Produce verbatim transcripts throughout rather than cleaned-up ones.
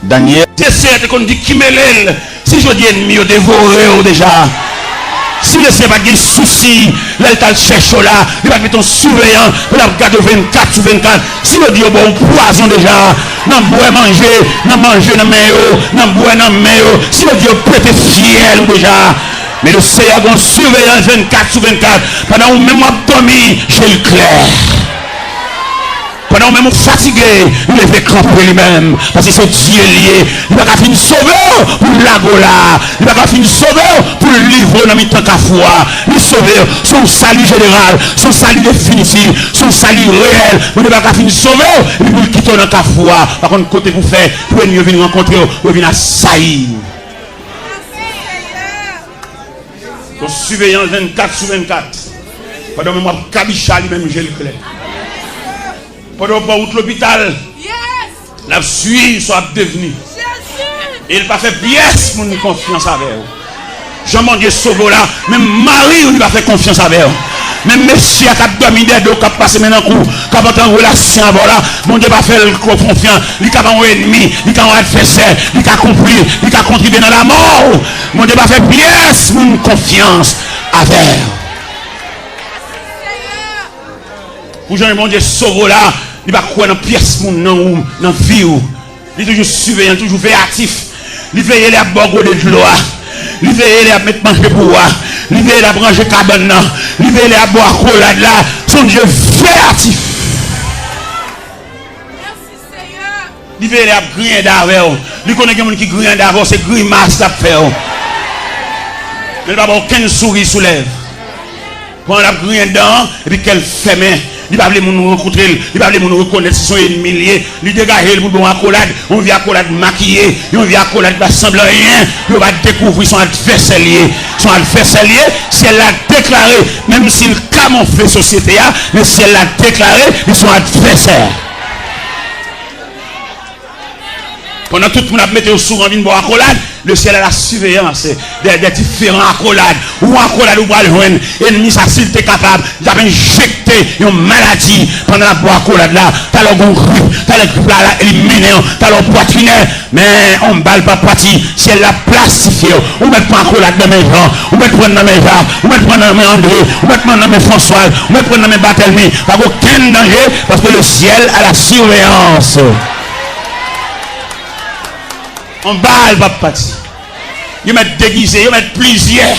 Danyèl. Lesenyè te konn di ki mele l si jodi ènmi yo devore w deja. Si Lesenyè pa t gen sousi, lè l t al chèche w la, li pa t mete yon siveyan pou l ap gade w vennkat sou vennkat, si yo di yo ba w pwazon deja, nan bwè manje, nan manje nan men yo, nan bwè nan men yo, si yo di yo pete fyèl ou deja, men Lesenyè gen yon siveyans vennkat sou vennkat, pandan ou menm w ap dòmi, je l klè. Pandan ou menm ou fatige, li leve kanpe li menm, paske se Dye l ye. Li pa ka fin sove w pou l lage w la. Li pa ka fin sove w pou l livre w nan mitan kafou a. Li sove w, se yon sali jeneral, se yon sali definitif, se yon sali reyèl. Bondye pa ka fin sove w epi pou l kite w nan kafou a. Pa konn kote pou fè, pou ènmi yo vin rankontre w, pou yo vin asayi w. Yon siveyans vennkat sou vennkat. Pandan menm w ap kabicha, li menm je l klè. Pandan w pran wout lopital, l ap swiv sa w ap devni. E l pa fè pyès moun konfyans avè w. Jan Bondye sove w la, menm mari w li pa fè konfyans avè w. Menm mesye a k ap dòmi dèyè do w, k ap pase men nan kou, k ap antre an relasyon avè w la, Bondye pa fè l konfyans. Li ka ba w yon ènmi, li ka yon advèsè, li ka konpli, li ka kontribye nan lanmò w. Bondye pa fè pyès moun konfyans avè w. Pou jan Bondye sove w la, li pa kwè nan pyès moun nan ou, nan vi w. Li toujou siveyan, li toujou veyatif. Li veye lè y ap ba w gode dlo a. Li veye lè y ap met manje pou ou a. Li veye lè y ap ranje kabann nan. Li veye lè y ap ba w akolad la. Se yon Dye veyatif. Li veye lè y ap griyen dan avè w. Li konnen gen moun ki griyen dan avè w, se grimas l ap fè w. Men li pa ba w okenn souri sou lèv. Pandan l ap griyen dan an, epi kè l fèmen. Li pa vle moun rankontre l. Li pa vle moun rekonèt si se yon ènmi l ye. Li degaje l pou l ba w akolad, yon vye akolad makiye, yon vye akolad ki pa sanble anyen, pou yo pa dekouvri se yon advèsè l ye. Se yon advèsè l ye, syèl la deklare, menm si l kamofle sosyete a, men syèl la deklare li se yon advèsè. Pandan tout moun ap mete yo sou ran vin ba w akolad, le syèl a la siveyans de, de diferan akolad. Ou akolad ou pral jwenn, ènmi sa si l te kapab, li t ap enjekte yon maladi pandan l ap ba w akolad la. Talè w gen yon grip, talè grip la, la elimine w, talè w pwatrinè, men yon bal p ap pati, syèl la plastifye w. Ou mèt pran akolad nan men Jan, ou mèt pran nan men Jak, ou mèt pran nan men Andre, ou mèt pran nan men Franswaz, ou mèt pran nan men Batèlmi. Pa gen okenn danje, paske le syèl a la siveyans. Yon bal p ap pati. Yo mèt degize, yo mèt plizyè.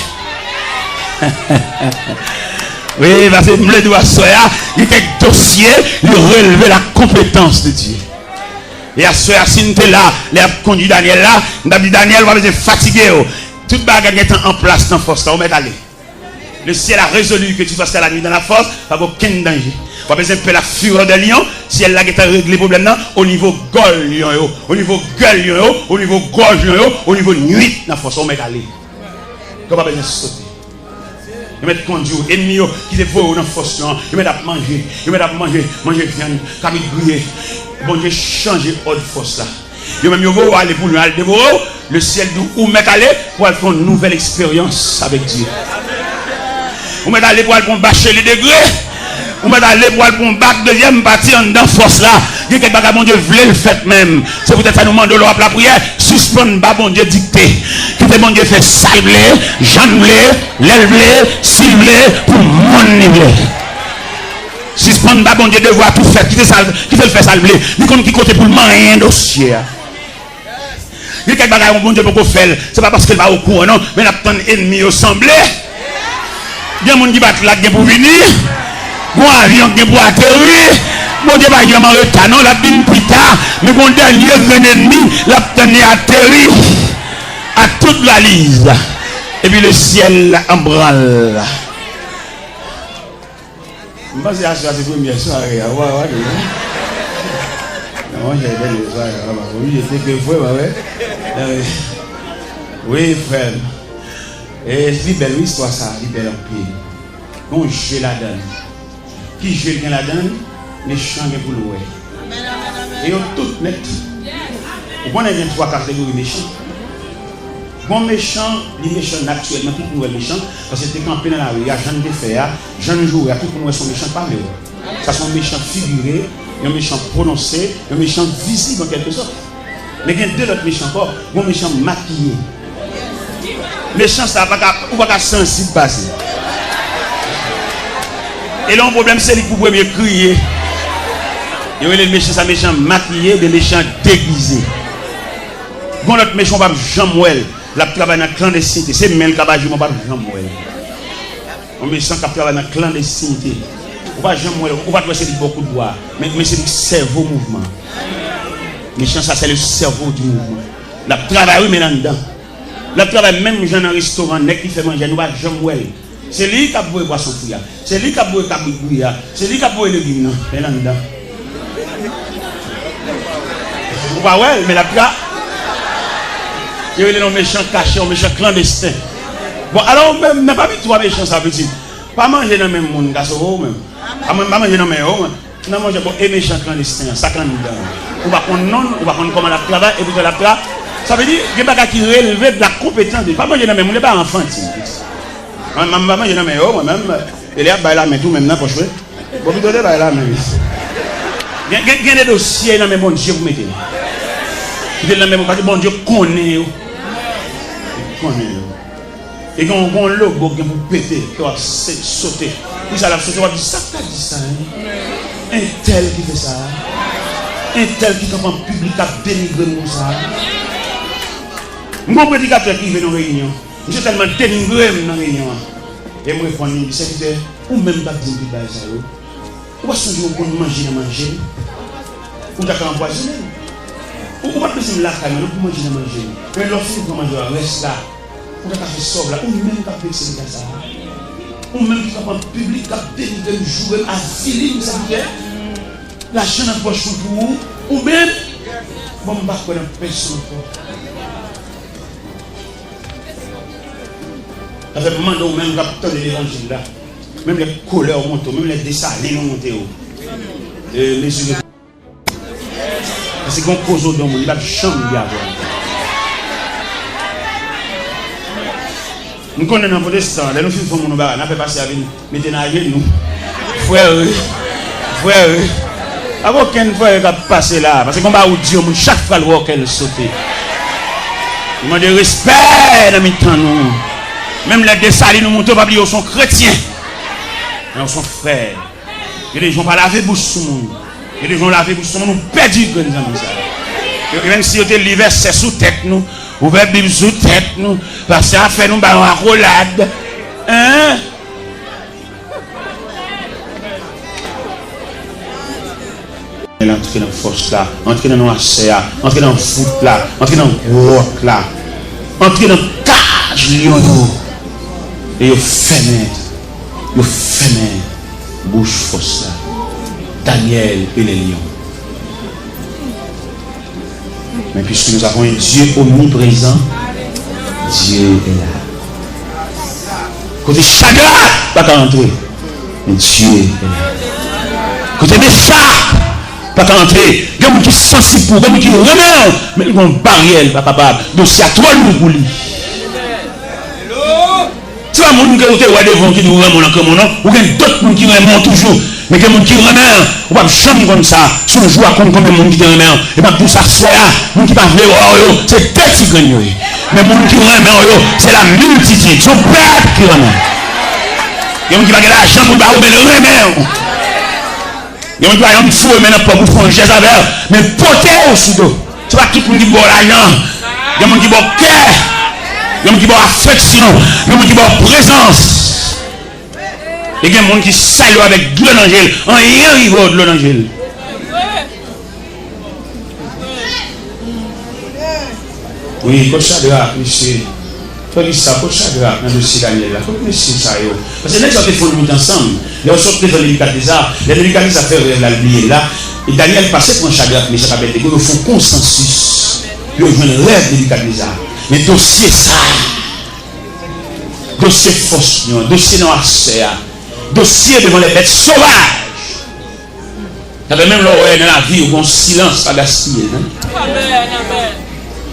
Wi, paske m vle di w aswè a, gen kèk dosye, yo releve la konpetans de Dye. E aswè a, si n te la, lè y ap kondui Danyèl la, m t ap di, Danyèl, ou pa bezwen fatige w. Tout bagay gentan an plas nan fòs la, ou mèt ale. Le ciel a résolu que tu fasses la nuit dans la fosse, pa gen okenn danje. W ap bezwen pè la fureur de lion, syèl la gentan regle pwoblèm nan, o nivo gòl lyon yo, o nivo gèl lyon yo, o nivo gòj lyon yo, o nivo nwit nan fòs, ou mèt ale. Ou pa bezwen sote. Yo mèt kondui w, ènmi yo ki te voye w nan fòs lyon an, yo mèt ap manje, yo mèt ap manje, manje vyann, kabrit griye. Bondye chanje òd fòs la. Yo menm yo voye w ale pou lwen al devore w. Le ciel di w ou mèt ale pou al fè yon nouvèl eksperyans avèk Dye. Ou mèt ale pou al pran bacheli degre. Ou mèt ale pou al pran bak dezyèm pati anndan fòs la. Gen kèk bagay Bondye vle l fèt menm. Se poutèt sa nou mande w lè w ap lapriyè, sispann ba Bondye dikte. Kite Bondye fè sa l vle, jan l vle, lè l vle, si l vle, pou moun li vle. Sispann ba Bondye devwa tou fèt, kite sa, kite l fè sa l vle. Li konn ki kote pou l manyen dosye a. Gen kèk bagay yon Bondye poko fè l, se pa paske l pa okouran non, men l ap tann ènmi yo sanble. Gen moun ki pa t la k gen pou vini. Gon avyon k gen pou ateri. Bondye pa janm an reta non, l ap vin pita. Men gon dènye grenn ènmi, l ap tann li ateri ak tout valiz. Epi le ciel an branle. M panse aswè a se premyè sware a, ou pa wè non? Non, monchè, dènye sware a, pa oblije te ke vre, pa vre? Wi, frè m. E li bèl, wi, istwa sa, li bèl anpil. Gon je ladan l. Ki je l gen ladan l? Mechan gen pou l wè. E yo tout nèt. Ou konnen gen twa kategori mechan. Gon mechan, li mechan natirèlman, tout moun wè l mechan, paske l te kanpe nan lari a, jan l te fè a, jan l joure a, tout moun wè se yon mechan, l pa vle wè. Sa se yon mechan figire, yon mechan pwononse, yon mechan vizib an kèlke sòt. Men gen de lòt mechan ankò. Gon mechan makiye. Mechan sa pa ka, ou pa ka sansib pase. E lè yon pwoblèm, se li k pou premye kriye. Yo rele mechan sa mechan makiye oubyen mechan degize. Gon lòt mechan ou p ap janm wè l. L ap travay nan klandestinite. Se men l k ap aji, men w p ap janm wè l. Yon mechan k ap travay nan klandestinite. Ou pa janm wè l, ou pa t wè se li k ba w kout bwa. Men, men se li k sèvo mouvman. Mechan sa, c'est le cerveau du mouvement. L ap travay, wi, men l anndan. L ap travay menm jan nan restoran, nèg ki fè manje a, nou pa janm wè l. Se li k ap voye pwason fri a. Se li k ap voye kabrit griye a. Se li k ap voye legim nan. Men l anndan. Ou pa wè l, men l ap tra-, yo rele l yon mechan kache, yon mechan klandesten. Bon, alò, ou menm, nan pami twa mechan sa, pitit, pa manje nan men moun, gason, ou menm. Pa man-, pa manje nan men yo, mwen. Nan manje, bon, e mechan klandesten an, sa k anndan an. Ou pa konn non l, ou pa konn kòman l ap travay, epi tou l ap tra-, sa vle di, gen bagay ki releve de la konpetans de, pa manje nan men moun, e pa anfantil. Mwen, mwen, m pa manje nan men yo, mwen menm, e lè y ap bay lamen tou, menm nan pòch mwen. Bon, pito te bay lamen, wi. Gen, gen, gen de dosye nan men Bondye pou mete l. Kite l nan men Bondye, paske Bondye konnen yo. Li konnen yo. E gen yon, gen yon logo gen pou pete, ke w ap se-, sote. Pou sa l ap sote, w ap di, "Sa k ta di sa, en? Entèl ki fè sa a? Entèl ki kanpe an piblik k ap denigre m konsa a?" M gon predikatè ki rive nan reyinyon. Misye tèlman denigre m nan reyinyon an. E m reponn li, m di, "Sèvitè, ou menm k ap di m tout bagay sa yo, ou pa sonje ou konn manje nan manje m? Ou ta ka anpwazonnen m. Ou, ou pa t bezwen m lakay mwen non pou manje nan manje m. Men lè w fin pran manje a, rès la, ou ta ka fè sa w vle a, ou menm k ap vekse m konsa a. Ou menm ki kanpe an piblik, k ap denigre m, joure m, avili m, sèvitè. Lajan nan pòch mwen pou ou, ou menm. Bon, m pa kwè nan pèsonn ankò." Sa fè m mande w menm k ap tande levanjil la, menm lè kolè w monte w, menm lè Desalin ou monte w, e, mezire. Paske gon koze w don moun, li p ap janm byen avè w. M konnen nan pwotestan, lè nou fin fè moun yon bagay, n ap fè pastè a vin mete n ajenou. Frè, wi. Frè, wi. Pa gen okenn frè k ap pase la, paske gon bagay ou di yon moun, chak fwa l wè w, kè l sote. Li mande respè nan mitan nou. Menm lè Desalin ou monte, w pa bliye w se yon kretyen. Men w se yon frè. Gen de jan w pa lave bouch sou moun. Gen de jan w lave bouch sou moun, ou pèdi grenn zanmi sa. Yo, menm si yo te li vèsè sou tèt nou, ouvè Bib sou tèt nou, pastè a fè nou ba yon akolad. Hein? Antre nan fòs la, antre nan nwasè a, antre nan vout la, antre nan gwòt la, antre nan kaj lyon yo. E yo fèmen, yo fèmen bouch fòs la. Daniel et les lions. Mais puisque nous avons un Dieu omniprésent, Dieu est là. Kote Chadrak pa ka antre, men Dieu est là. Kote Mechak pa ka antre, gen moun ki sansib pou ou, gen moun ki renmen w, men li gen yon baryè, li pa kapab. Dosye a twò lou pou li. Se pa moun ke ou te wè devan w ki di w renmen w nan krenmen w non. Ou gen dòt moun ki renmen w toujou. Men gen moun ki renmen w, ou p ap janm konn sa. Si yon jou a konn konbyen moun ki te renmen w. E m ap di w sa aswè a, moun ki pa vle wè w yo, se de ti grenn yo ye. Men moun ki renmen w yo, se la miltitid. Se yon pèp ki renmen w. Gen moun ki pa gen lajan pou l ba ou, men l renmen w. Gen moun ki pa janm foure men nan pòch pou fè yon jès avè w, men pote w sou do. Se pa tout moun ki ba w lajan. Gen moun ki ba w kè. Gen moun ki ba w afeksyon. Gen moun ki ba w prezans. E gen moun ki salye w avèk dlo nan je l. Anyen rive w, dlo nan je l. Wi, kot Chadrak, mesye? Fè li sa, kot Chadrak nan dosye Danyèl la? Kot mesye sa yo? Paske nèg sa yo te fè yon lwit ansanm. Lè yo sot devan Nebikadneza, lè Nebikadneza fè rèv la, l bliye l la. E Danyèl pase pran Chadrak, Mechak, Abèdnego, yo fè yon konsansis pou yo jwenn rèv Nebikadneza. Men dosye sa a, dosye fòs nou an, dosye nan asè a, dosye devan lè bèt sovaj. Sa fè menm lè w wè nan lavi w, gon silans pa gaspiye l, non.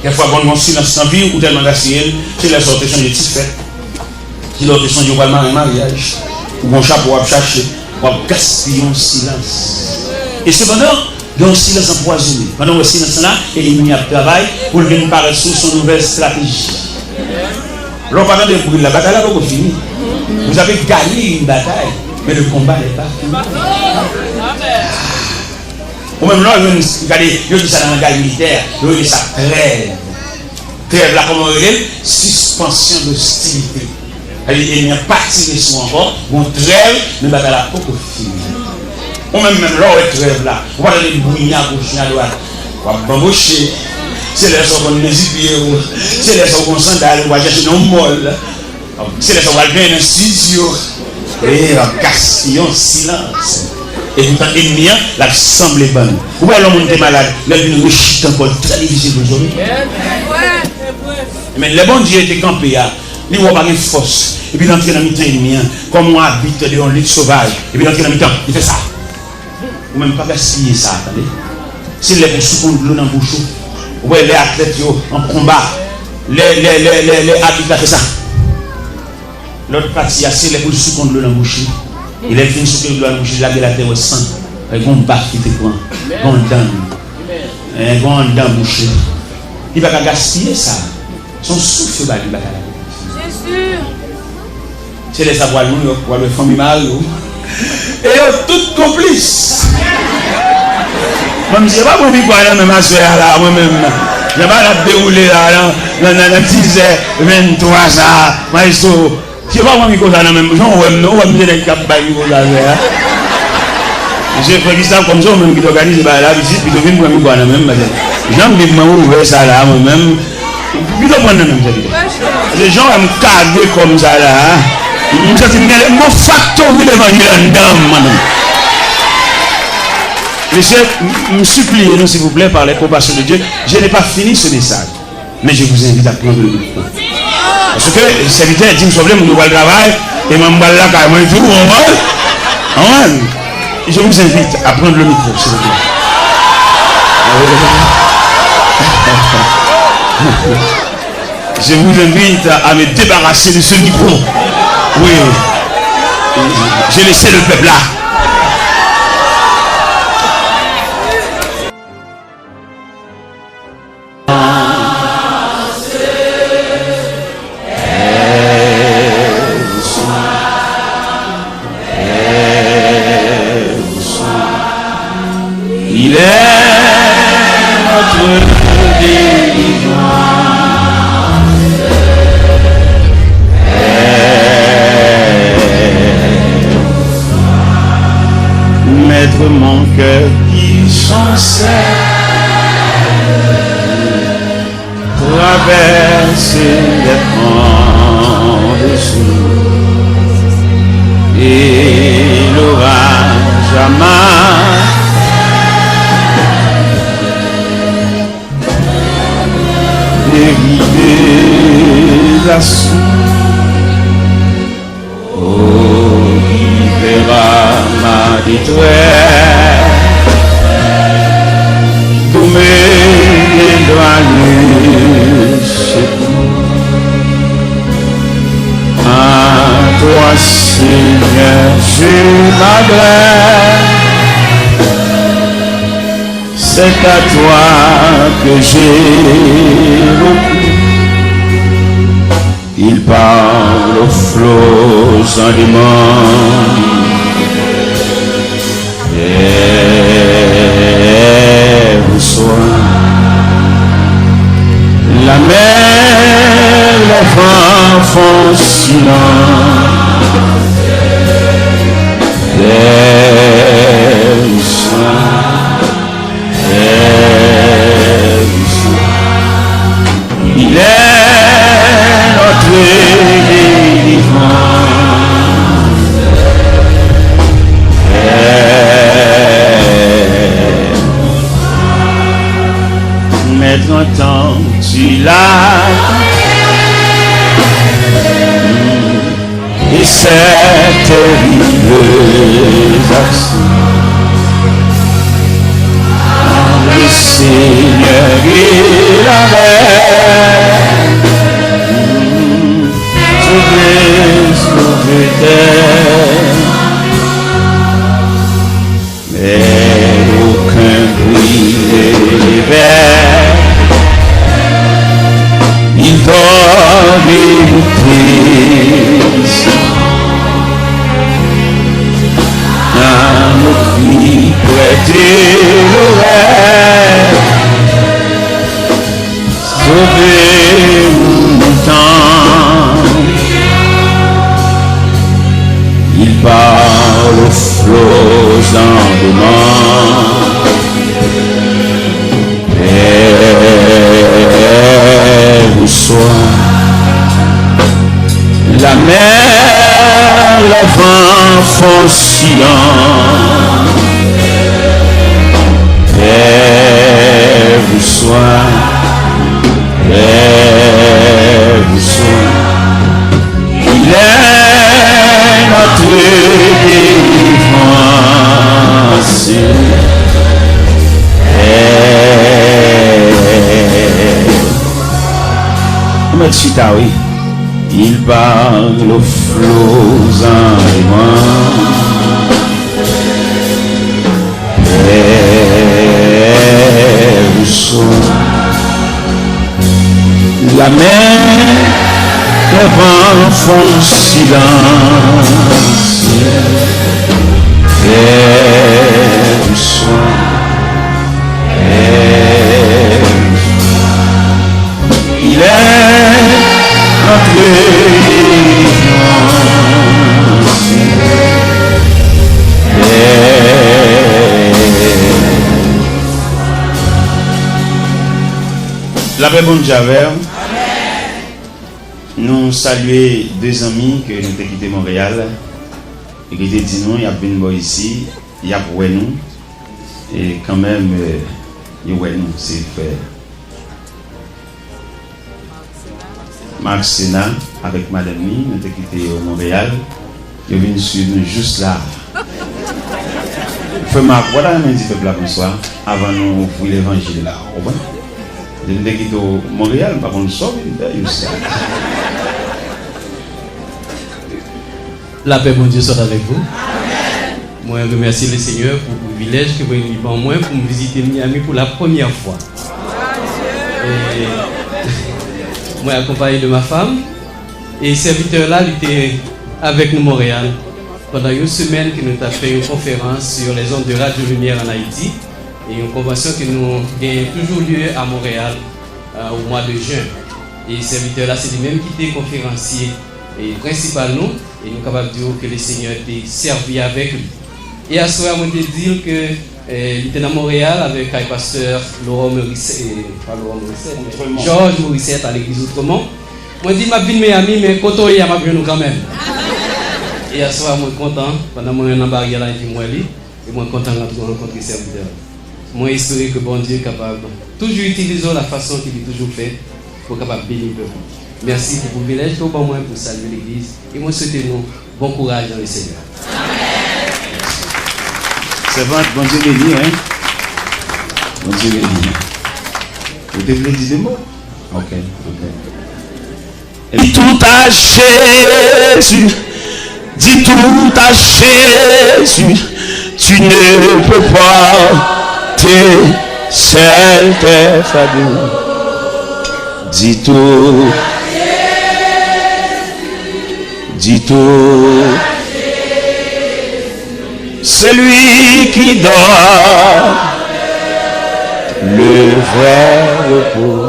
Kèk fwa, gon, gon silans nan vi w, ou tèlman gaspiye l, se lè sa w te chanje ti fèt, se lè w te sonje w pral mare maryaj, ou gon chapo w ap chache, w ap gaspiye yon silans. E sepandan, Gen yon silans anpwazonnen. Pandan w wè silans lan la, e ènmi an ap travay pou l vin parèt sou w, se yon nouvèl estrateji. Lè w pa tande bri l la, batay la poko fini. Vous avez gagné une bataille, mais le combat n'est pas fini. Ou menm lè w jwenn, gade, yo di sa nan langaj militè, yo rele sa trèv. Trèv la, kòman yo rele l? Suspension d'hostilité. Sa vle di ènmi an pa tire sou w ankò, gon trèv, men batay la poko fini. Ou menm, menm lè w wè trèv la, ou pa tande bri ni a goch ni a dwat. W ap banboche. Se lè sa w konn mezi pye w. Se lè sa w gon sandal, ou pral chèche nan yon mòl. Se lè sa w pral benyen nan estidyo. E w ap gaspiye yon silans. E poutan ènmi an, l ap sanble bann. Ou wè lè yon moun te malad, lè l vin rechite ankò, li trè difisil pou l sove. Men lè Bondye te kanpe a, li wè w pa gen fòs, epi l antre nan mitan ènmi an, kòm yon abit de yon lit sovaj, epi l antre nan mitan, li fè sa. Ou menm pa gaspiye sa, tande. Se lè pou w souke yon dlo nan bouch ou. Ou wè lè atlèt yo an konba, lè, lè, lè, lè, lè abit la fè sa. Lòt pati a, se lè pou l souke yon dlo nan bouch li. E lè l fin souke dlo a nan bouch li, lage l atè, wè san. Wè gon baf li te pran. Gon dan. Eh, gon anndan bouch li. Li pa ka gaspiye sa. Se yon souf yo ba li, batay la. Jezi. Se lè sa pral Nouyòk, pral wè fanmi mari w. E yo tout konplis. Mwen, m di, e pa pran vikwa nan men m aswè a la, mwen menm. Jan bagay la ap dewoule la, nan, nan, nan, nan dizè venntwa sa, maestro. Yo pa pran mikwo sa nan men m, jan w wè m, w wè m se nèg k ap bay mikwo sa fè a. Mesye, frè Gustave, kòm se ou menm ki t òganize bagay la, pitit, pito vin pran mikwo a nan men m, paske jan m viv mwen ouvè sa la, mwen menm, pito pran nan men m, sèvitè. Paske jan w wè m kage kò m sa la, m santi m gen, m gon faktori levanjil anndan m, mwen menm. Mesye, m, m sipliye nou, silvouplè, par les compassions de Dieu, je n'ai pas fini ce message. Mais je vous invite à prendre le micro. Paske sèvitè di m sa w vle, moun yo pral travay, e mwen m pral lakay mwen tou, ou konprann? Konprann? Je vous invite à prendre le micro, s'il vous plaît. Je vous invite à me débarrasser de ce micro. Oui. J'ai laissé le peuple là. Il est notre délivrance. Maître, mon cœur qui chancelle traverse les pans de joie et l'orage amasse. Délivre la source, oh, libère ma détresse, d'où me viendra le secours. À toi, Seigneur, je m'adresse. C'est à toi que j'ai recours. Il parle aux flots en demandant. Vers le soir, la mer, les vents font silence. Vers le soir, vers le soir. Il est notre délivrance. Maître, entends-tu la et ses terribles actions. Le Seigneur est la mer, je vais sauver terre. Mais aucun Prezan nan nou kri prète lorèy. Sove nou tan. Il parle aux flots en demande. Lève swa. Lamè, lavan fon silans. Lève swa. Lève swa. Il est notre délivrance. Ou mèt chita, wi. Il parle aux flots en demande. Lève swa. Lamè, lavan fon silans. Lève swa. Lève swa. Il est notre délivrance. Lapè Bondye avè w. Nou salye de zanmi ke nou te kite Monreyal e ki te di nou y ap vin bò isi, y ap wè nou. E kanmenm, eh, yo wè nou, se frè Marc Sena avèk madanm li, nou te kite yo Monreyal. Yo vin swiv nou jous la. Frè Marc, ou pa ta renmen di pèp la bonswa avan nou ouvri levanjil la, ou konprann? Depi m te kite w Monreyal, m pa konn sa w vin fè jous la. Lapè Bondye sot avèk vou. Mwen remèsye Lesenyè pou privilèj ke mwen li ban mwen pou m vizite Miami pou la premyè fwa. E mwen akonpaye de ma femme e sèvitè la li te avèk nou Monreyal pandan yon semèn ke nou t ap fè yon konferans sur les ondes de Radio Lumière en Haïti e yon konvansyon ke nou genyen toujou lye a Monreyal, euh, au mois de juin. E sèvitè la se li menm ki te konferansye e prensipal nou, e nou kapab di w ke Lesenyè te sèvi avèk li. E aswè a, mwen te di l ke, eh, li te nan Monreyal avèk kay pastè Laurent Morissette, eh, pa Laurent Morissette, men Outremont. Georges Morissette a legliz Outremont. Mwen di, "M ap vin Miami, men kote w ye a, m ap jwenn ou kanmenm." E aswè a, mwen kontan, pandan mwen nan baryè la, epi m wè li. E mwen kontan rankontre sèvitè. Mwen espere ke Bondye kapab toujou itilize w la fason ke li toujou fè pou w kapab beni pèp ou. Mèsi pou privilèj ke w ban mwen pou salye legliz e mwen swete nou bon kouraj nan Lesenyè. Sèvant, Bondye beni, hein? Bondye beni. Ou te vle di de mo? Ok, ok. Dis tout à Jésus, dis tout à Jésus, tu ne peux pas te seul tes fardeaux. Dis tout, dis tout. C'est lui qui donne le vrai repos.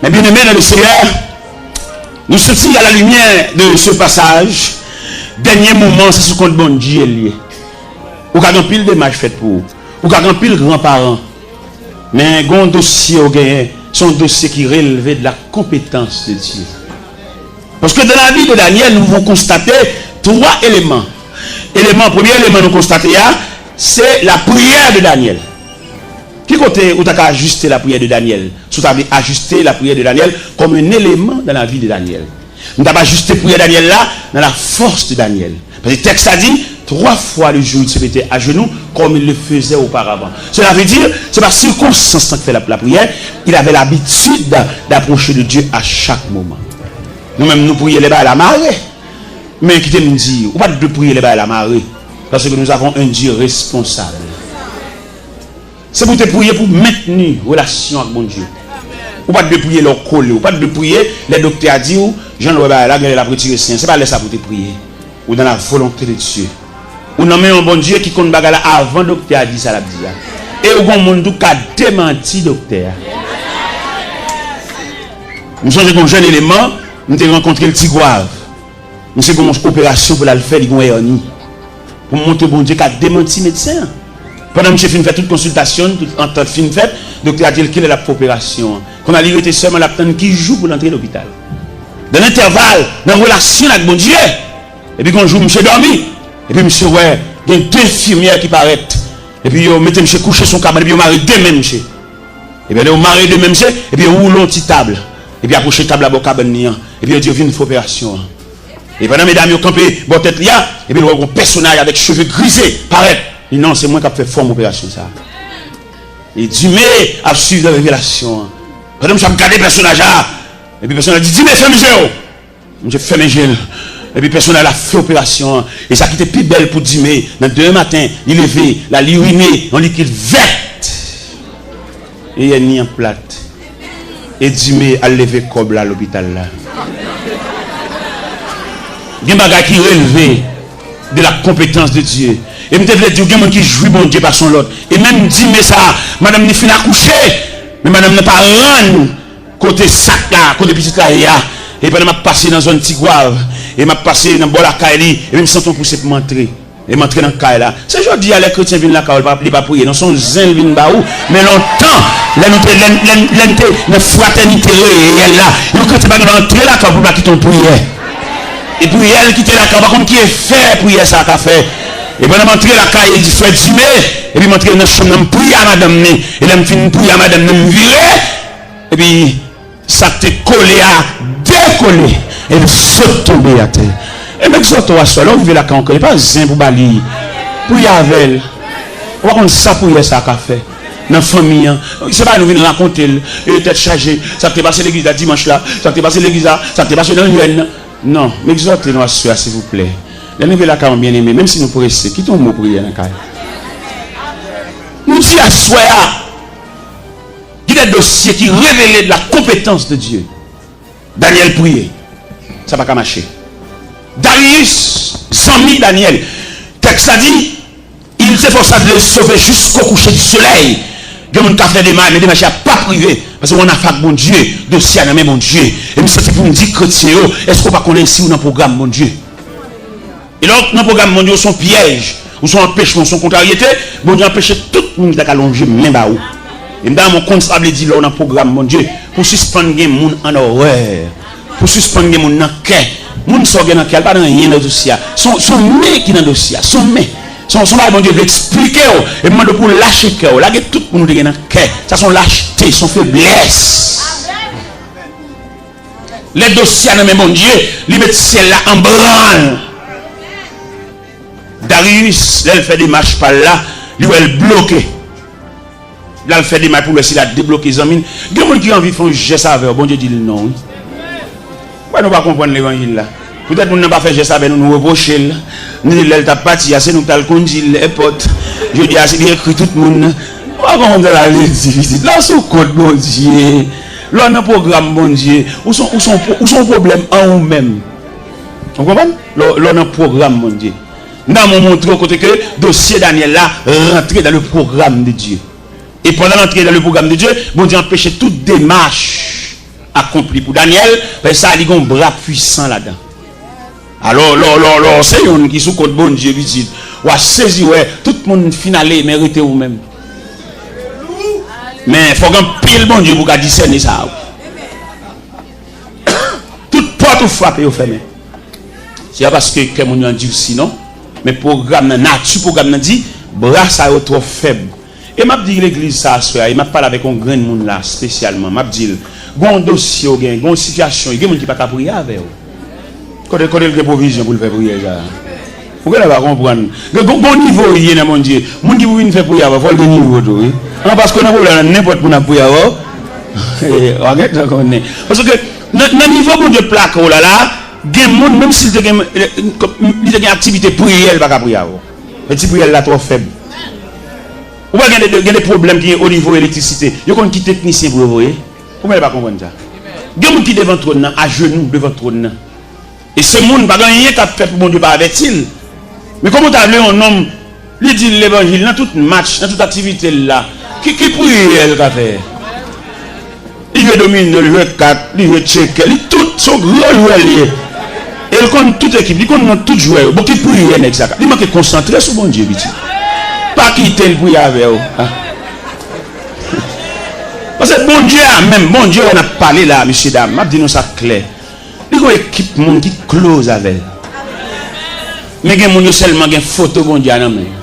Mes bien-aimés dans le Seigneur, nou soti à la lumière de ce passage. Dènye moman, se sou kont Bondye l ye. Ou ka gen anpil demach fèt pou ou. Ou ka gen anpil granparan. Men gen yon dosye ou genyen. Se yon dosye ki releve de la compétence de Dieu. Parce que dans la vie de Daniel, nous pouvons constater trois éléments. Eleman, premye eleman nou konstate a, se lapriyè de Daniel. Ki kote ou ta ka ajiste lapriyè de Daniel? Si w ta vle ajiste lapriyè de Daniel comme un élément dans la vie de Daniel. M t ap ajiste priyè Daniel la dans la force de Daniel. Paske tèks la di, trois fois le jour il se mettait à genoux comme il le faisait auparavant. Cela veut dire, se pa sikonstans lan k fè l ap lapriyè, il avait l'habitude d'a- d'approcher de Dieu à chaque moment. Nou menm, nou priye lè bagay la mare. Men kite m di, ou pa t dwe priye lè bagay la mare, paske nous avons un Dieu responsable. Se pou w te priye pou mentni relasyon ak Bondye. Ou pa t dwe priye lè w kole. Ou pa t dwe priye lè doktè a di w, jan l wè bagay la, genlè l ap retire sen an. Se pa lè sa pou w te priye. Ou dans la volonté de Dieu. Ou nan men yon Bondye ki konn bagay la avan doktè a di sa l ap di a. E ou gon moun tou ka demanti doktè a. M sonje gon jèn eleman, m te rankontre l Tigwav. Misye gen yon operasyon pou l al fè, li gen yon èni. Pou m montre Bondye ka demanti medsen an. Pandan misye fin fè tout konsiltasyon l, tout antant fin fèt, doktè a di l kilè l ap fè operasyon an. Kounye a li rete sèlman l ap tann ki jou pou l antre lopital. Dans lentèval, nan relasyon l ak Bondye, epi gon jou misye dòmi, epi misye wè gen de enfimyè ki parèt, epi yo mete misye kouche sou yon kabann, epi yo mare de men misye. Epi lè yo mare de men misye, epi yo woule yon ti tab, epi apwoche tab la bò kabann li an, epi yo di yo vin fè operasyon an. E pandan medam yo kanpe bò tèt li a, epi l wè yon pèsonaj avèk cheve grize parèt. Li, "Non, se mwen k ap fè fòm operasyon sa a." E Dime ap swiv nan revelasyon an. Pandan misye ap gade pèsonaj la, epi pèsonaj la di, "Dime, fèmen je w." Misye fèmen je l. Epi pèsonaj la fè operasyon an. E sa ki te pi bèl pou Dime, nan demen maten, li leve, l al irine yon likid vèt. E èni an plat. E Dime al leve kòb la lopital la. Gen bagay ki relve de la konpetans de Dye. E m te vle di w, gen moun ki jwi Bondye pase yon lòt. E menm Dime sa, madanm li fin akouche, men madanm nan pa rann kote sak la, kote pitit la ye a. E pandan m ap pase nan zòn Tigwav, e m ap pase nan bò lakay li, e men m santi yon pouse pou m antre. E m antre nan kay la. Se jodi a lè kretyen vin lakay ou, li pa, li pa priye. Non, se yon zen l vin ba ou. Men lontan, lè nou te, lè, lè, lè n te nan fratènite reyèl la, yon kretyen pa gen dwa antre lakay ou pou l pa kite yon priyè. E priyè l kite lakay ou, pa konn ki efè priyè sa a ka fè. E pandan m antre lakay, e di, "Frè Dime," epi m antre nan chanm nan, m priye a madanm ni. E lè m fin priye a madanm nan, m vire, epi sa k te kole a dekole, epi sot tonbe atè. E m egzòte w aswè, lè w rive lakay yon kretyen, pa zen pou ba li. Priye avè l. Ou pa konn sa priyè sa a ka fè nan fanmi an. Se pa nou vin rakonte l, e tèt chaje, sa k te pase legliz la dimanch la, sa k te pase legliz la, sa k te pase nan jèn nan. Non, m egzòte nou aswè a, silvouplè. Lè n rive lakay yon byeneme, menm si nou prese, kite yon mo priyè nan kay. Nou di aswè a, gen de dosye ki revele de la konpetans de Dye. Danyèl priye. Sa pa ka mache. Dariyis, zanmi Danyèl. Tèks la di, il s'efforça de le sauver jusqu'au coucher du soleil. Gen moun ka fè demach, men demach la p ap rive. Paske w annafè ak Bondye, dosye a nan men Bondye. E m soti pou m di kretyen yo, èske w pa konnen si w nan pwogram Bondye? E lè w nan pwogram Bondye, w se yon pyèj, w se yon anpechman, w se yon kontraryete, Bondye anpeche tout moun ki ta ka lonje men ba ou. E m ta renmen w konn sa vle di lè w nan pwogram Bondye, pou w sispann gen moun an orè, pou w sispann gen moun nan kè. Moun sa w gen nan kè a, li pa nan anyen nan dosye a. Se yon, se yon men ki nan dosye a, se yon men. Se yon, se yon bagay Bondye vle eksplike w, e m mande w pou w lache kè w, lage tout moun ou te gen nan kè. Sa se yon lachte, se yon feblès. Lè dosye a nan men Bondye, li met syèl la an branl. Dariyis, lè l fè demach pa l la, li wè l bloke. L al fè demach pou l wè si l a debloke zanmi l. Gen moun ki anvi fè yon jès avè w, Bondye di l non, wi. Wè, nou pa konprann levanjil la. Poutèt moun nan pa fè jès avè nou, nou repwoche l. Nou di lè l t ap pati a, se nou k t al kondi l èpòt. Jodi a, se li ekri tout moun nan. Ou pa konprann sa sa vle di, pitit. Lè w sou kont Bondye, lè w nan pwogram Bondye, ou se, ou se, ou se yon pwoblèm an ou menm. Ou konprann? Lè, lè w nan pwogram Bondye. Nan mwen montre w kote ke dosye Danyèl la rantre dans le programme de Dieu. E pandan l antre dans le programme de Dieu, Bondye anpeche tout demach akonpli pou Danyèl, paske sa li gen yon bra pwisan ladan. Alò, lò, lò, lò, se youn ki sou kont Bondye, pitit. W a sezi wè, tout moun fin ale, men rete ou menm. Men, fòk anpil Bondye pou ka disène sa, wi. Tout pòt ou frape, yo fèmen. Se pa paske kè moun yo andisi, non. Men pwogram nan, nati pwogram nan di, bra sa yo twò fèb. E m ap di legliz sa aswè a, e m ap pale avèk yon grenn moun la, espesyalman. M ap di l, gon dosye w gen, gon sitiyasyon, gen moun ki pa ka priye avè w. Kote, kote l gen pwovizyon pou l fè priyè sa a? Ou genlè pa konprann. Gen, gon, gon nivo w ye nan Bondye. Moun ki pou vin fè priyè avè w, fò l gen nivo tou, wi. An, paske nan pwoblèm nan, nenpòt moun ap priye avè w. W a gentan konnen. Paske nan, nan nivo Bondye plake w la, la, gen moun, menm si l te gen, li te gen aktivite priyè, li pa ka priye avè w. Men ti priyè l la twò fèb. Ou wè gen de, gen de pwoblèm ki o nivo elektrisite. Yo konn ki teknisyen pou yo voye? Ou mèt pa konprann sa. Gen moun ki devan twòn nan, ajenou devan twòn nan. E se moun, pa gen anyen k ap fèt pou Bondye pa avèti l. Men kòman w ta vle yon nonm, li di l levanjil nan tout match, nan tout aktivite l la. Ki, ki priyè l ka fè? Li jwe domino, li jwe kat, li jwe tchekè, li tout, se yon gran jwè li ye. E l konn tout ekip, li konn non tout jwè yo. Bon, ki priyè nèg sa ka? Li manke konsantre sou Bondye, pitit. Pa kite l priye avè w. Ah. Paske Bondye a menm, Bondye wè n ap pale la, mesye dam, m ap di nou sa klè. Li gon ekip moun ki close avè l. Men gen moun yo sèlman gen foto Bondye a nan men yo.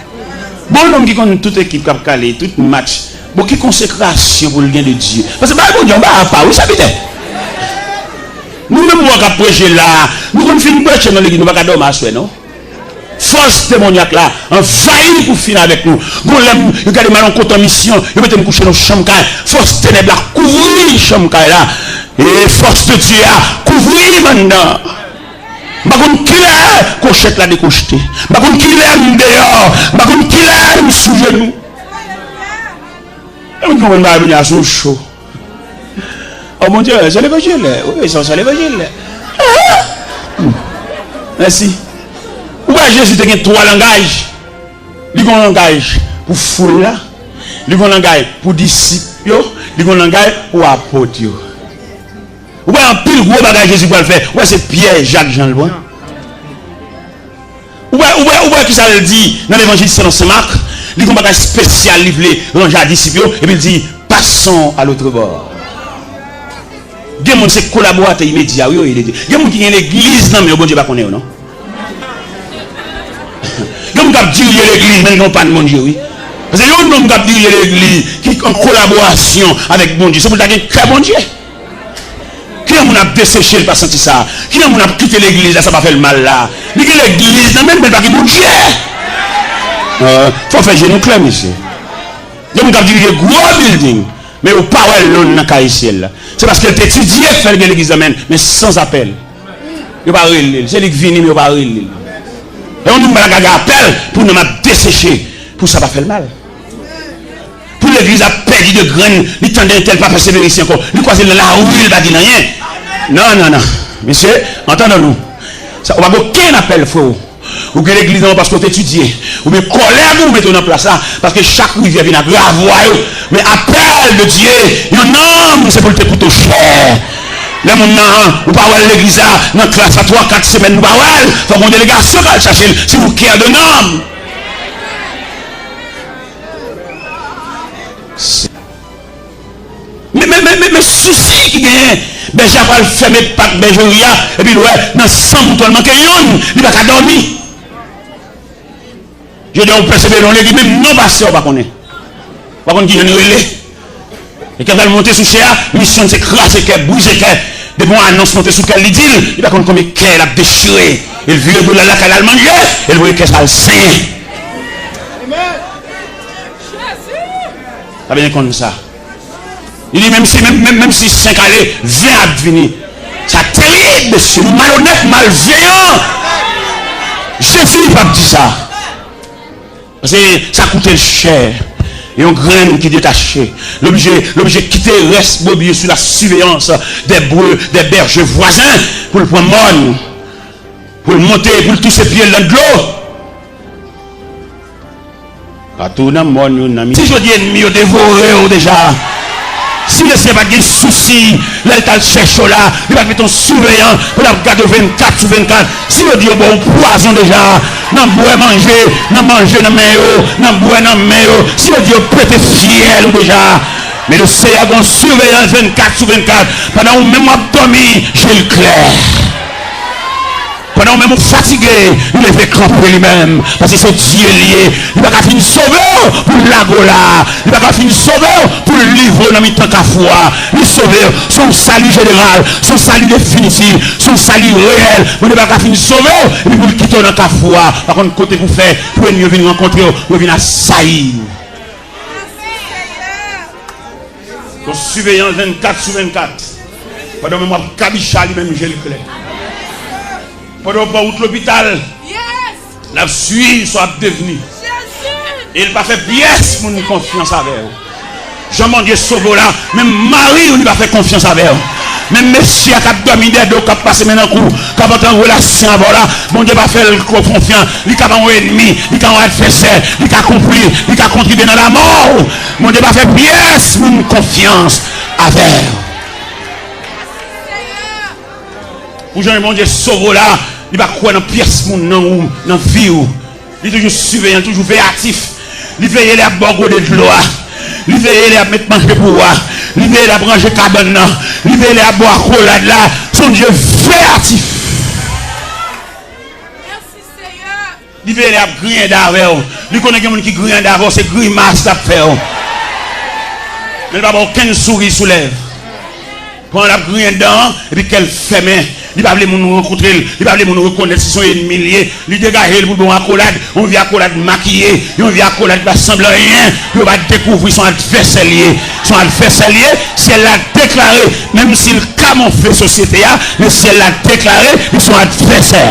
Bon, nonm ki konn tout ekip k ap kale, tout match. Bon, ki konsekrasyon pou l gen de Dye? Paske bagay Bondye a, yon bagay apa, wi, sa pite. Nou menm wè k ap preche la, nou konn fin preche nan legliz, nou pa ka dòmi aswè, non. Fòs demonyak la anvayi pou fin avèk nou. Gon lè m, yo gade m al yon kote an misyon, yo mete m kouche nan yon chanm kay. Fòs tenèb la kouvri chanm kay la. E fòs de Dye a kouvri m anndan. M pa konn kilè kwochèt la dekwochte. M pa konn kilè m deyò. M pa konn kilè m sou jenou. E moun konprann bagay Bondye a sou cho. Oh, Bondye, se levanjil. Wi, wi, se, se levanjil. Ah! Mèsi. Ou wè Jezi te gen twa langaj. Li gen yon langaj pou foul la. Li gen yon langaj pou disip yo. Li gen yon langaj pou apot yo. Ou wè anpil gwo bagay Jezi pral fè. Ou wè se Pyè, Jak, Jan l pran. Ou wè, ou wè, ou wè kisa l di nan levanjil selon Sen Mak? Li gon bagay espesyal li vle ranje a disip yo, epi l di, passons à l'autre bord. Gen moun se kolaboratè imedya, wi, yo ye. Gen moun ki gen legliz nan men yo, Bondye pa konnen yo, non. Gen moun k ap dirije legliz, men li gen yon pa n Bondye, wi. Paske yon nonm k ap dirije legliz, ki an kolaborasyon avèk Bondye, se pou l ta gen kè Bondye. Kilè moun ap deseche, l pa santi sa? Kilè moun ap kite legliz la, sa pa fè l mal la? Li gen legliz nan men l, men l pa gen Bondye. Euh, fò fè je nou klè, mesye. Gen moun k ap dirije gwo bilding, men yo pa wè lòn nan kay syèl la. Se paske l te etidye k fè l gen legliz nan men l, men san apèl. Yo pa rele l. Se li k vini, men yo pa rele l. E yon moun pa ka gen apèl pou nanm ap deseche, pou sa pa fè l mal. Pou legliz ap pèdi de grenn, li tande entèl pa pèsevere isi ankò. Li kwaze l nan lari, li pa di l anyen. Non, non, non. Mesye, antandan nou. Sa, ou pa gen okenn apèl, freo. Ou gen legliz nan men w paske w te etidye. Oubyen kòlèg ou mete w nan plas la. Paske chak rivyè vin ak ravwa yo. Men apèl de Dye, yon nonm, se pou l te koute w chè. Lè moun nan, ou pa wè l legliz la, nan klas la, twa, kat semèn, nou pa wè l. Fòk yon delegasyon k al chache l. Si w kè de nonm. Men, men, men, men, men sousi ki genyen. Bèje a pral fèmen pak bèjeri a, epi l wè nan san mouton l manke youn, li pa ka dòmi. Jodi a, ou pèsevere nan legliz, menm non pastè ou pa konnen. Ou pa konn kijan li rele. E kè l monte sou chè a, misyon l se kraze kè, brize kè. Depi yon anons monte sou kè l, li di l, li pa konn konbyen kè l ap dechire. E l vire do l al lakay l al manje, e l voye kè sa al senyen. Sa byen konn sa. Li di, menm si, menm, menm, menm si senk ale, ven ap vini. Sa terib, mesye. Nou malonèt, malveyan. Jezi p ap di sa. Paske sa koute l chè. Yon grenn ki detache. L oblije, l oblije kite rès brebis yo sou la siveyans dè bre, dè bèje vwazen pou l pran mòn. Pou l monte, pou l touse pye l nan dlo. Patou nan mòn yo, nan mi. Si jodi ennmi yo devore w deja, si Lesenyè pa t gen sousi, lè l t al chèche w la, li pa t mete yon siveyan pou l ap gade w vennkat sou vennkat, si yo di yo ba w pwazon deja, nan bwè manje, nan manje nan men yo, nan bwè nan men yo, si yo di yo pete fyèl ou deja, men Lesenyè gen yon siveyans vennkat sou vennkat, pandan ou menm w ap dòmi, je l klè. Pandan ou menm ou fatige, li leve kanpe li menm, paske se Dye l ye. Li pa ka fin sove w pou l lage w la. Li pa ka fin sove w pou l livre w nan mitan kafou a. Li sove w, se yon sali jeneral, se yon sali definitif, se yon sali reyèl. Bondye pa ka fin sove w, epi pou l kite w nan kafou a. Pa konn kote pou fè, pou ennmi yo vin rankontre w, yo vin asayi w. Yon siveyans vennkat sou vennkat. Pandan menm w ap kabicha, li menm je l klè. Pandan w pran wout lopital, l ap swiv sa w ap devni. E l pa fè pyès moun konfyans avè w. Jan Bondye sove w la, menm mari w li pa fè konfyans avè w. Menm mesye a k ap dòmi dèyè do w, k ap pase men nan kou w, k ap antre an relasyon avè w la, Bondye pa fè l konfyans. Li ka yon ènmi, li ka yon advèsè, li ka konpli, li ka kontribye nan lanmò w. Bondye pa fè pyès moun konfyans avè w. Pou jan Bondye sove w la, li pa kwè nan pyès moun nan ou, nan vi w. Li toujou siveyan, li toujou veyatif. Li veye lè y ap ba w gode dlo a. Li veye lè y ap met manje pou ou a. Li veye lè y ap ranje kabann nan. Li veye lè y ap ba w akolad la. Se yon Dye veyatif. Li veye lè y ap griyen dan avè w. Li konnen gen moun ki griyen dan avè w, se grimas l ap fè w. Men li pa ba w okenn souri sou lèv. Pandan l ap griyen dan an, epi kè l fèmen, li pa vle moun rankontre l, li pa vle moun rekonèt si se yon ènmi l ye, li degaje l pou l ba w akolad, yon vye akolad makiye, yon vye akolad ki pa sanble anyen, pou yo pa dekouvri se yon advèsè l ye. Se yon advèsè l ye, syèl la deklare, menm si l kamofle sosyete a, men syèl la deklare li se yon advèsè.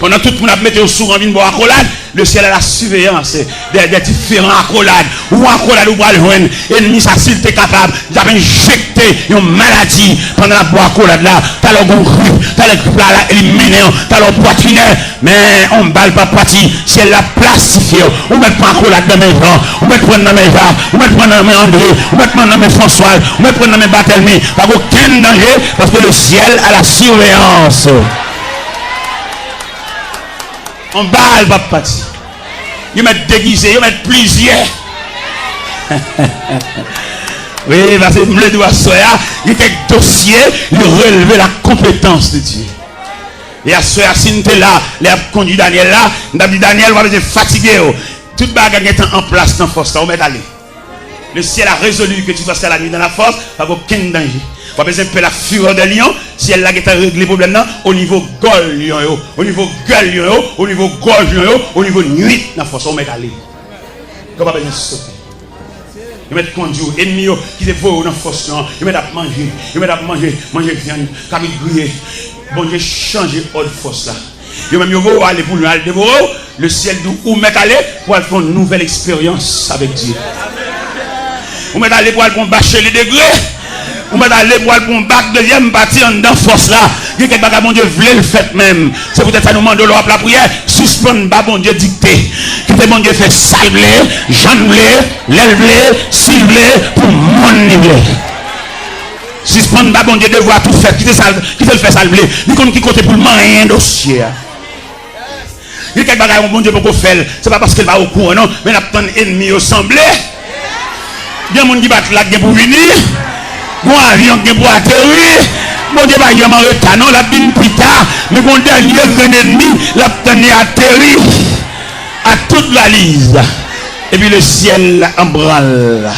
Pandan tout moun ap mete yo sou ran vin ba w akolad, le syèl a la siveyans de, de diferan akolad. Ou akolad ou pral jwenn, ènmi sa si l te kapab, li t ap enjekte yon maladi pandan l ap ba w akolad la. Talè w gon grip, talè grip la, la elimine w, talè w pwatrinè, men yon bal p ap pati, syèl la plastifye w. Ou mèt pran akolad nan men Jan, ou mèt pran nan men Jak, ou mèt pran nan men André, ou mèt pran nan men Franswaz, ou mèt pran nan men Batèlmi. Pa gen okenn danje, paske le syèl a la siveyans. Yon bal p ap pati. Yo mèt degize, yo mèt plizyè. Wi, paske m vle di w aswè a, gen kèk dosye, yo releve la konpetans de Dye. E aswè a, si n te la, lè y ap kondui Danyèl la, m t ap di, Danyèl, ou pa bezwen fatige w. Tout bagay gentan an plas nan fòs la, ou mèt ale. Le ciel a résolu que tu dois faire la nuit dans la force, pa gen okenn danje. W ap bezwen pè la fureur de lion, syèl la gentan regle pwoblèm nan o nivo gòl lyon yo, o nivo gèl lyon yo, o nivo gòj lyon yo, o nivo nuit nan fòs, ou mèt ale. Ou pa bezwen sote. Yo mèt kondui w, ènmi yo ki te voye w nan fòs lan, yo mèt ap manje, yo mèt ap manje, manje vyann, kabrit griye. Bondye chanje òd fòs la. Yo menm yo voye w ale pou lwen al devore w. Le ciel di w ou mèt ale pou al fè yon nouvèl eksperyans avèk Dye. Ou mèt ale pou al pran yon bacheli degre. Ou mèt ale pou al pran yon bak dezyèm pati anndan fòs la. Gen kèk bagay Bondye vle l fèt menm. Se poutèt sa nou mande w lè w ap lapriyè, sispann ba Bondye dikte. Kite Bondye fè sa l vle, jan l vle, lè l vle, si l vle, pou moun li vle. Sispann ba Bondye devwa tou fèt, kite sa, kite l fè sa l vle. Li konn ki kote pou l manyen dosye a. Gen kèk bagay Bondye poko fè l, se pa paske l pa okouran non, men l ap tann ènmi yo sanble. Gen moun ki bat la k gen pou vini, gon avyon k gen pou ateri. Bondye pa janm an reta non, l ap vin pita, men gon dènye grenn ènmi l ap tann li ateri ak tout valiz. Epi le ciel an branle.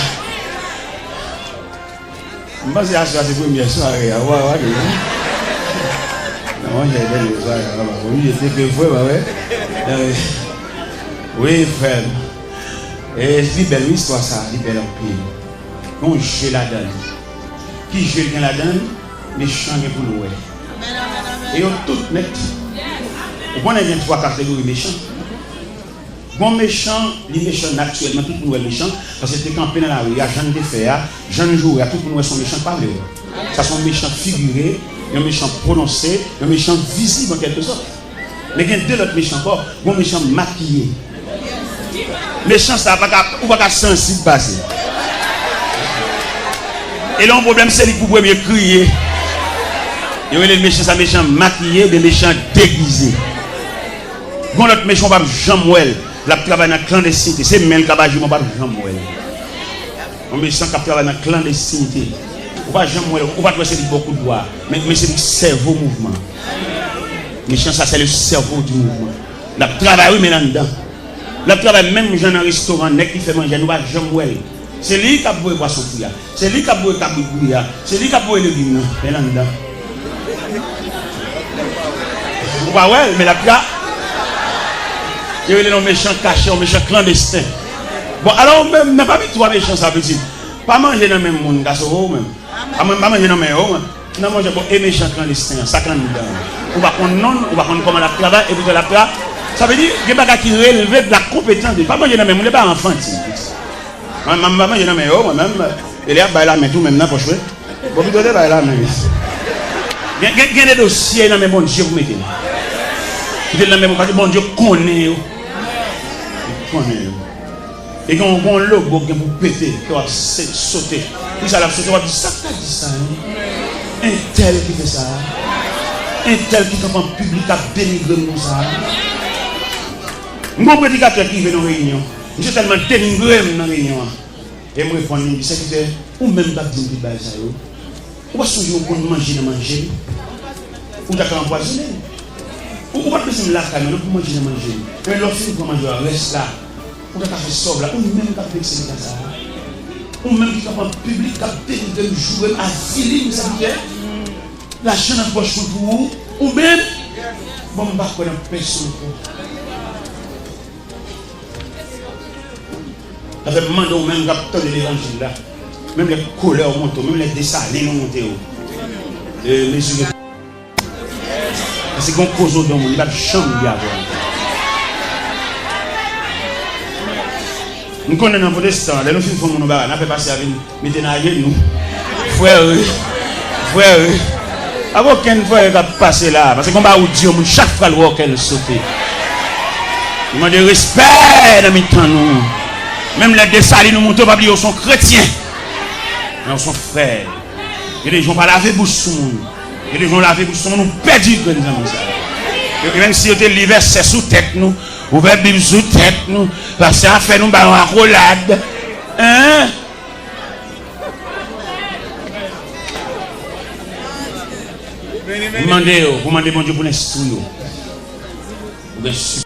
M panse aswè a se premyè sware a, ou pa wè, wi. Non, monchè, dènye sware a, pa oblije te ke vre, pa vre? Wi, frè m. E li bèl, wi, istwa sa, li bèl anpil. Gen yon je ladan l. Ki je l gen ladan l? Mechan gen pou l wè. E yo tout nèt. Ou konnen gen twa kategori mechan. Gon mechan, li mechan natirèlman, tout moun wè l mechan, paske l te kanpe nan lari a, jan l te fè a, jan l joure a, tout moun wè se yon mechan k pa vle wè. Sa se yon mechan figire, yon mechan pwononse, yon mechan vizib an kèlke sòt. Men gen de lòt mechan ankò, gon mechan makiye. Mechan sa pa ka, ou pa ka sansib pase. E lè yon pwoblèm, se li k pou premye kriye. Yo rele mechan sa mechan makiye oubyen mechan degize. Gon lòt mechan w p ap janm wè l. L ap travay nan klandestinite. Se men l k ap aji, men w p ap janm wè l. Yon mechan k ap travay nan klandestinite. Ou pa janm wè l, ou pa t wè se li k ba w kout bwa. Men, men se li k sèvo mouvman. Mechan sa, c'est le cerveau du mouvement. L ap travay, wi, men l anndan. L ap travay menm jan nan restoran, nèg ki fè manje a, nou pa janm wè l. Se li k ap voye pwason fri a. Se li k ap voye kabrit griye a. Se li k ap voye legim nan. Men l anndan. Ou pa wè l, men l ap tra-, yo rele l yon mechan kache, yon mechan klandesten. Bon, alò, ou menm, nan pami twa mechan sa, pitit, pa manje nan menm moun, gason, ou menm. Pa mwen, pa manje nan men yo, mwen. Nan manje, bon, e mechan klandesten an, sa k anndan an. Ou pa konn non l, ou pa konn kòman l ap travay, e poutan l ap tra-, Sa vle di, gen bagay ki releve de la konpetans de, pa manje nan men moun, e pa anfantil. Mwen, mwen, m pa manje nan men yo, mwen menm, e lè y ap bay lamen tou, menm nan pòch mwen. Bon, pito te bay lamen. Gen, gen, gen de dosye nan men Bondye pou mete l. Mete l nan men Bondye, paske Bondye konnen yo. Li konnen yo. E gen yon, gen yon logo ki gen pou pete, ke w ap se-, sote. Poukisa l ap sote? W ap di, "Sa k ta di sa, en? Entèl ki fè sa? Entèl ki kanpe an piblik ap denigre m konsa?" M gen yon predikatè ki rive nan reyinyon. Misye tèlman denigre m nan reyinyon an. E m reponn li, m di, "Sèvitè, ou menm k ap di m tout bagay sa yo, ou pa sonje ou konn manje nan manje m? Ou ta ka anpwazonnen m. Ou, ou pa t bezwen m lakay mwen non pou manje nan manje m. Men lè w fin pran manje a, rès la, ou ta ka fè sa w vle a. Ou menm k ap vekse m konsa a. Ou menm ki kanpe an piblik, k ap denigre m, joure m, avili m, sèvitè. Lajan nan pòch mwen pou ou, ou menm. Bon, m pa kwè nan pèsonn ankò." Sa fè m mande w menm k ap tande levanjil la, menm lè kolè w monte w, menm lè Desalin ou monte w, e, mezire. Paske gen yon koze w di yon moun, li p ap janm di avè w ankò. M konnen nan pwotestan, lè nou fin fè yon moun yon bagay, n ap fè pastè a vin mete n ajenou. Frè, wi. Frè, wi. Pa gen okenn frè k ap pase la, paske gon bagay ou di yon moun, chak fwa l wè w, kè l sote. Li mande respè nan mitan nou. Menm lè Desalin ou monte, w pa bliye w se yon kretyen. Men w se yon frè. Gen de jan w pa lave bouch sou moun. Gen de jan w lave bouch sou moun, ou pèdi grenn zanmi sa. E, e menm si yo te li vèsè sou tèt nou, ouvè Bib sou tèt nou, pastè a fè nou bay yon akolad. Hein? M mande yo, pou mande Bondye pou l enstwi yo. Ou gen